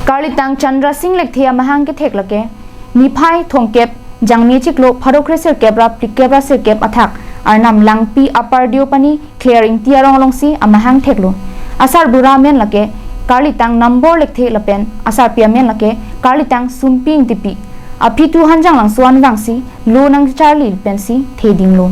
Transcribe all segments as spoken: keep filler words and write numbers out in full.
Karlitang Chandra Singh Lekthe amahang kethek lake niphai thomkep Jangmi chiklo pharo kre sirkep ra phlikep ra sirkep athak Arnam Langpi Upper Deopani Kler Ingti arong alongsi amahang theklo. Asarbura amen lake Karlitang Nambor Lekthe lapen asarpi amen lake Karlitang Sumpi Ingtipi. Aphi thu Hanjanglangso anvangsi lo nangcharli pensi thedinglo.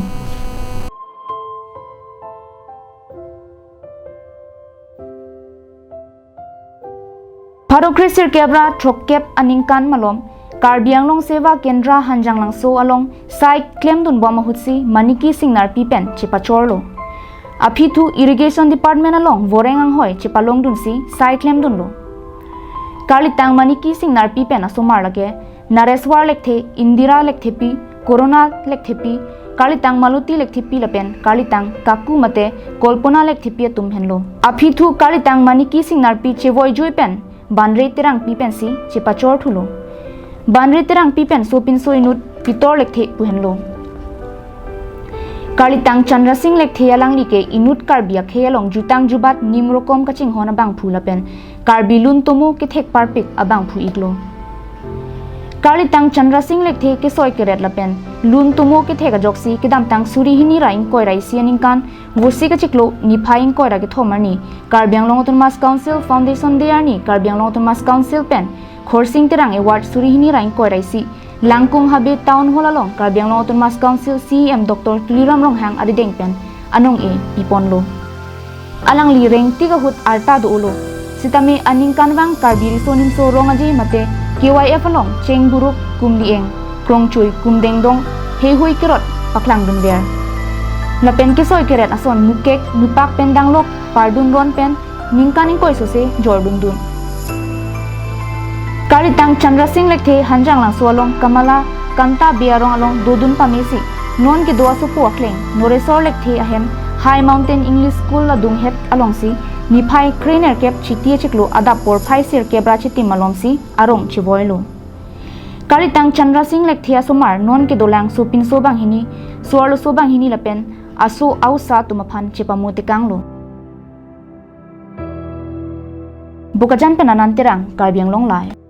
Pharo kre sirkep ra throkkep aningkan malom Karbi Anglong Seva Kendra Hanjanglangso along site klemdunbom ahutsi Maniki Singnarpi pen chepachorlo. Aphi thu Irrigation Department along voreng anghoi chepalongdunsi site klemdunlo. Karlitang Maniki Singnarpi pen asomar lake Nareswar Lekthe, Indira Lekthepi, Corona Lekthepi, Karlitang Maluti Lekthepi lapen Karlitang Kaku mate Kolpona Lekthepi atum henlo. Aphi thu Karlitang Maniki Singnarpi chevoi jui pen Banre Terangpi pensi chepachor thulo. Banre Terangpi pen sopinso inut Pitor Lekthe pu henlo. Karlitang Chandra Singh Lekthe alangli ke inut Karbi akhei along jutang jubat nim rokom kachinghon abangphu lapen Karbi lun tomo kethek parpik abangphu iklo. Karlitang Chandra Singh Lekthe kesoi keret lapen lun tomo kethek ajoksi kedamtang suri hini ra ingkoi ra isi aningkan Vosik achiklo niphai ingkoi ra kethom arni Karbi Anglong Autonomous Council Foundation Day arni Karbi Anglong Autonomous Council pen Khorsing Terang Award suri hini ra ingkoi ra isi Langkung Habe Town Hall along Karbi Anglong Autonomous Council C E M Doctor Tuliram Ronghang arideng pen anong-e piponlo. Alangli rengtik ahut arta do-olo. Sitame aningkanvang Karbi Riso Nimso Rong Aje mate K Y F along Cheng Burup, Kumdi Eng, Krongchui, Kumdengdong, Heihui kerot paklangdunver. Lapen kesoi keret ason mukek, mupak pen danglok pardunron pen ningkan ingkoi sose jordundun. Karlitang Chandra Singh Lekthe Hanjanglangso along Kamala Kanta Bey arong along dodun pamesi non kedo asopo akleng Noresor Lekthe ahem High Mountain English School adunghet alongsi niphai krenerkep Chiti achiklo adap porphai sirkep ra chitim malomsi arong chevoilo. Karlitang Chandra Singh Lekthe asomar non kedolang sopinso banghini, so-arloso banghini lapen aso ausa atum aphan chepamo tekanglo. Bokajan pen Anand Terang, Karbi Anglong Live.